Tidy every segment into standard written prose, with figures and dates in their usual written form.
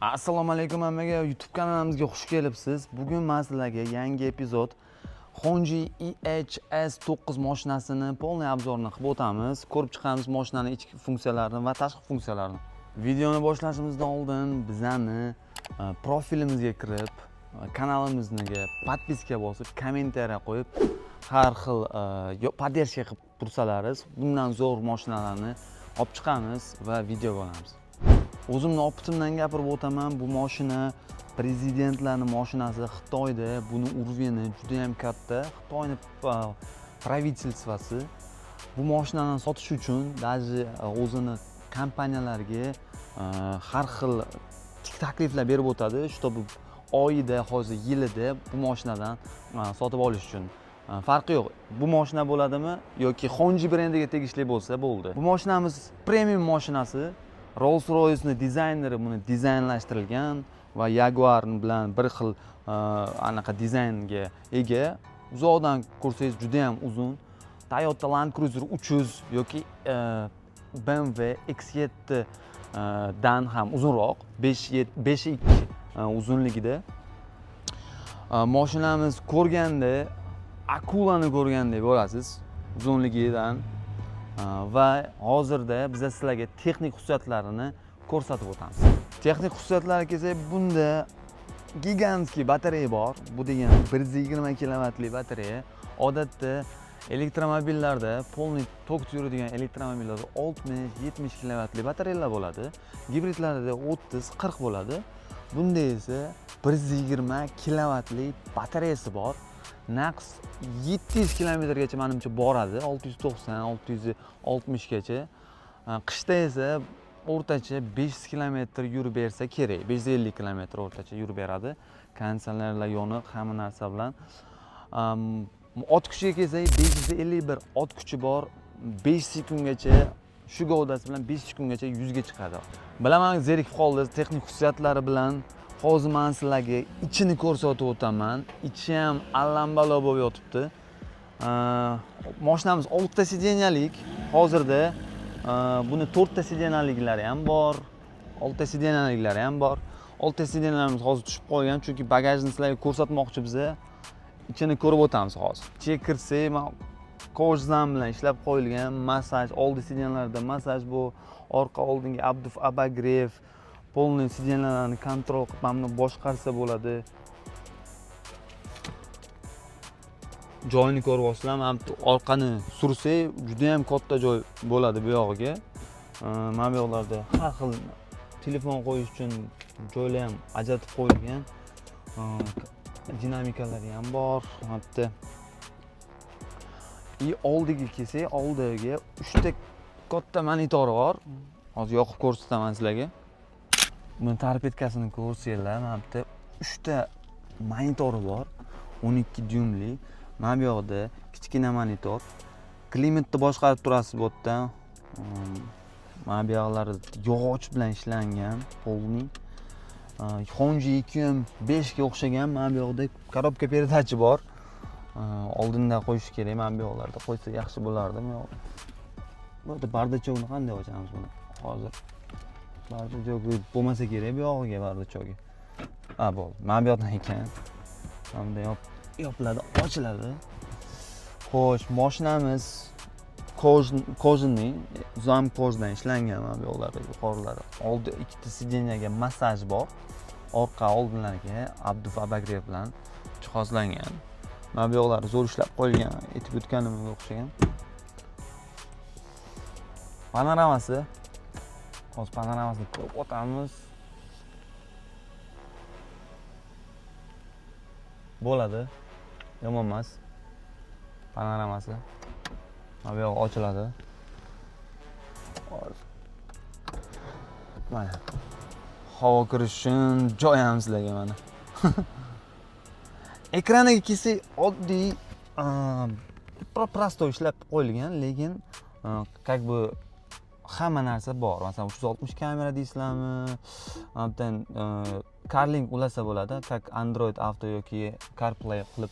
Assalomu alaykum hammaga, YouTube kanalimizga xush kelibsiz. Bugun men sizlarga yangi epizod Hongqi EHS9 mashinasini полный обзор ini qilib o'tamiz. Ko'rib chiqamiz mashinani ichki funksiyalarini va tashqi funksiyalarini. Videoni boshlashimizdan oldin bizani profilimizga kirib, kanalimizga подписка bosib, kommentariya qo'yib, har xil поддержка qilib tursalaringiz, bundan zo'r mashinalarni olib chiqamiz va videoga olamiz. O'zimni опыт imdan gapirib o'taman. Bu mashina prezidentlarni mashinasi Xitoyda, buni уровень i juda ham katta. Xitoyni правительство si bu mashinani sotish uchun даже o'zini kompaniyalariga har xil takliflar berib o'tadi, чтобы oyida, hozir yilida bu mashinadan sotib olish uchun. Farqi yo'q. Bu mashina bo'ladimi yoki Hongqi brendiga tegishli bo'lsa bo'ldi. Bu mashinamiz premium mashinasi. Rolls Royce'ni dizayneri buni dizaynlashtirilgan va Jaguar bilan bir xil anaqa dizaynga ega. Uzoqdan ko'rsangiz juda ham uzun. Toyota Land Cruiser 300 yoki BMW X7 dan ham uzunroq, 5 5.2 uzunligida. Mashinamiz ko'rganda akulani ko'rgandek bo'lasiz uzunligidan. Va hozirda biz sizlarga texnik xususiyatlarini ko'rsatib o'tamiz. Texnik xususiyatlariga kelsak, bunda гигантский batareya bor. Bu degani 120 kilovatli batareya. Odatda elektromobillarda, полный tokda yuradigan elektromobillarda 60-70 kilovatli batareyalar bo'ladi. Gibridlarda 30-40 bo'ladi. Bunda esa 120 kilovatli batareyasi bor. Naqd 700 kilometrgacha manimcha boradi, 690, 660 gacha. Qishda esa o'rtacha 500 kilometr yurib bersa kerak, 550 kilometr o'rtacha yurib beradi, konditsionerlar yoniq, hamma narsa bilan. Ot kuchiga kelsak, 551 ot kuchi bor. 5 sekundgacha, shu gavdasi bilan 5 sekundgacha 100 ga chiqadi. Bilaman, zerikib qoldi texnik xususiyatlari bilan. Hozir man sizlarga ichini ko'rsatib o'taman. Ichi ham allambalo bo'lib yotibdi. Moshinamiz oltita сиденья lik hozirda. Buni to'rtta сиденья liklari ham bor, oltita сиденья liklari ham bor. Oltita сиденья larimiz hozir tushib qolgan, chunki bagajni sizlarga ko'rsatmoqchi biza. Ichini ko'rib o'tamiz hozir. Ichiga kirsak, man кожзам bilan ishlab qo'yilgan, massaj, oldi сиденья larda massaj, bu orqa oldingi обдув, обогрев, полный сиденья larni контроль qilib, mana buni boshqarsa bo'ladi. Joyini ko'ryapsizlar, mana bu orqani sursak, juda ham katta joy bo'ladi bu yog'iga. Mana bu yoqlarda har xil telefon qo'yish uchun joylar ham ajratib qo'yilgan. Dinamikalari ham bor mana bu yerda. И oldiga kelsak, oldiga uchta katta monitori bor. Hozir yoqib ko'rsataman sizlarga. Buni торпедка sini ko'rsanglar, mana bu yerda uchta monitori bor, 12 dyumli. Mana bu yoqda kichkina monitor, klimatni boshqarib turasiz bu yerdan. Mana bu yoqlari yog'och bilan ishlangan полный. Hongqi EQM 5 ga o'xshagan. Mana bu yoqda коробка передачи bor. Oldinda qo'yish kerak, mana bu yoqlarda qo'ysa yaxshi bo'lardi. Bu yoqda, bu yerda бардачок ni qanday ochamiz buni hozir? Бардачок i bo'lmasa kerak bu yog'iga, бардачок i. A, bo'ldi, mana bu yoqdan ekan. Mana bunday yopiladi, ochiladi. Xo'sh, moshinamiz кожаный, зам кож dan ishlangan. Mana bu yoqlari, yuqorilari, oldi ikkita сиденья ga massaj bor, orqa oldinlariga обдув, обогрев bilan jihozlangan. Mana bu yoqlari zo'r ishlab qo'yilgan, aytib o'tganimga o'xshagan. Panoramasi, hozir panoramasini ko'rib o'tamiz. Bo'ladi, yomon emas panoramasi. Mana bu yog'i ochiladi. Hozir mana havo kirish uchun joy ham sizlarga mana. Ekraniga kelsak, oddiy, простой ishlab qo'yilgan, lekin как бы hamma narsa bor. Masalan, 360 kamera deysizlarmi, mana bu yerdan CarLink ulasa bo'ladi, как Android Auto yoki CarPlay qilib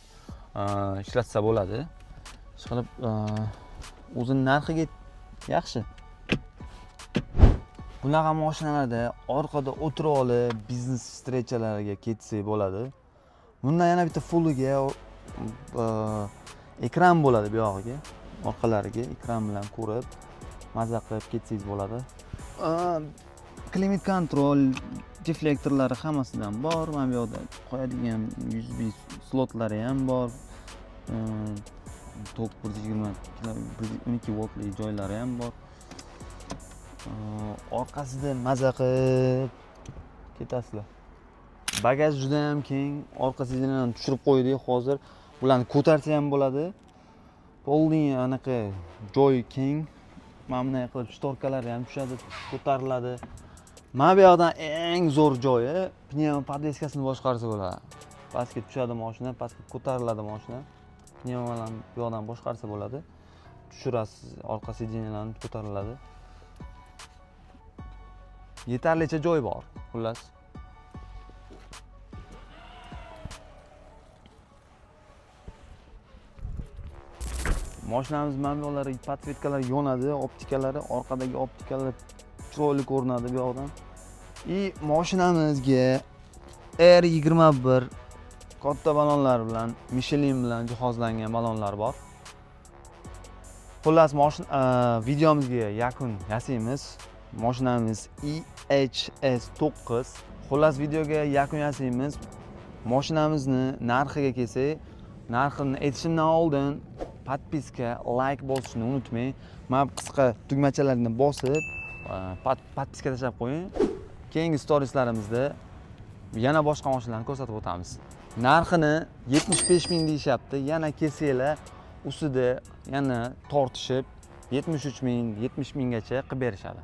ishlatsa bo'ladi. Ishqilib, o'zini narxiga yaxshi. Bunaqa mashinalarda orqada o'tirib olib biznes встреча larga ketsak bo'ladi. Bundan yana bitta fulliga ekran bo'ladi bu yog'iga, orqalariga ekran bilan ko'rib maza qilib ketsangiz bo'ladi. Klimat kontrol deflektorlari hammasidan bor. Mana bu yoqda qo'yadigan USB slotlari ham bor. Tok 120 12 voltli joylari ham bor. Orqasida maza qilib ketasizlar. Bagaj juda ham keng, orqa сиденье ni tushirib qo'ydik hozir. Bularni ko'tarsa ham bo'ladi. Полный anaqa joyi keng. Mana bunday qilib шторка lari ham tushadi, ko'tariladi. Mana bu yoqdan eng zo'r joyi пневмо подвеска sini boshqarsa bo'ladi. Pastga tushadi mashina, pastga ko'tariladi mashina. Пневмо bilan bu yoqdan boshqarsa bo'ladi. Tushirasiz, orqa сиденье larni ko'tariladi. Yetarlicha joy bor, xullas. Mashinamiz mana bu yoqlari подсветка lar yonadi, optikalari, orqadagi optikalar chiroyli ko'rinadi bu yoqdan. И mashinamizga R21 katta balonlar bilan, Michelin bilan jihozlangan balonlar bor. Xullas, mashina videomizga yakun yasaymiz. Mashinamiz EHS 9. Xullas, videoga yakun yasaymiz. Mashinamizni narxiga kelsak, narxini aytishimdan oldin подписка, layk bosishni unutmang. Mana bu qisqa tugmachalarni bosib, подписка tashlab qo'ying. Keyingi storieslarimizda yana boshqa mashinalarni ko'rsatib o'tamiz. Narxini 75 ming deyishyapti. Yana kelsanglar, ustida yana tortishib 73 ming, 70 minggacha qilib berishadi.